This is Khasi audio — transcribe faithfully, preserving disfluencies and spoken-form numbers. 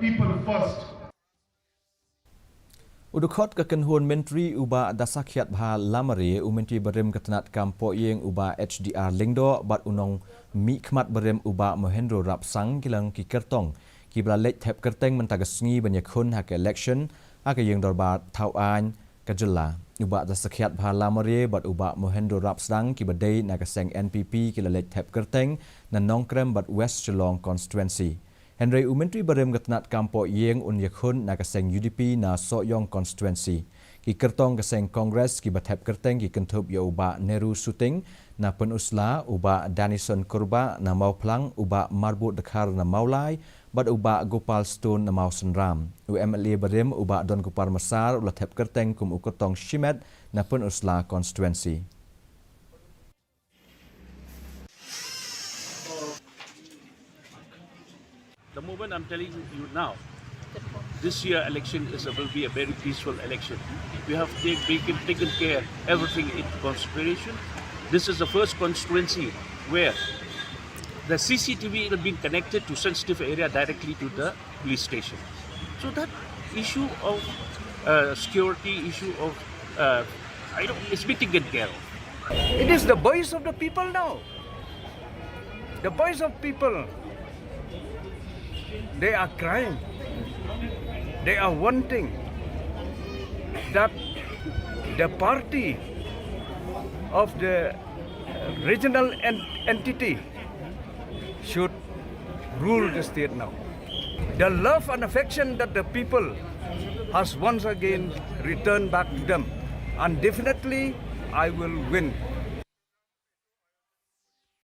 People first. U dkhot ka kynhun myntri u Bah Dasakhiatbha Lamare, u myntri barim ka tnat kam pohiing u Bah H D R Lyngdoh bad u nongmihkhmat barim u Bah Mohendro Rapsang ki long ki kyrtong kiba la leit thep kyrteng mynta ka sngi ban ïakhun ha ka election ha ka ïing dorbar thaw aiñ ka jylla. U Bah Dasakhiatbha Lamare bad u Bah Mohendro Rapsang kiba dei na ka seng N P P ki la leit thep kyrteng na Nongkrem bad West Shillong constituency. Hynrei u myntri barim ka tnat kam pohiing un ïakhun na ka seng U D P na Sohiong constituency. Ki kyrtong ka seng Congress kiba thep kyrteng ki kynthup ïa u Bah Neru Suting na Pynursla, u Bah Danison Kurbah na Mawphlang, u Bah Marbud Dkhar na Mawlai bad u Bah Gopal Stone na Mawsynram. U M L A barim u Bah Donkupar Massar u la thep kyrteng kum u kyrtong shimet na Pynursla constituency. The moment I'm telling you now, this year election is a, will be a very peaceful election. We have take, taken, taken care everything in consideration. This is the first constituency where the C C T V has been connected to sensitive area directly to the police station. So that issue of uh, security, issue of uh, I don't, it's been taken care of. It is the voice of the people now. The voice of people, they are crying, they are wanting that the party of the regional en- entity should rule the state now. The love and affection that the people has once again returned back to them, and definitely I will win.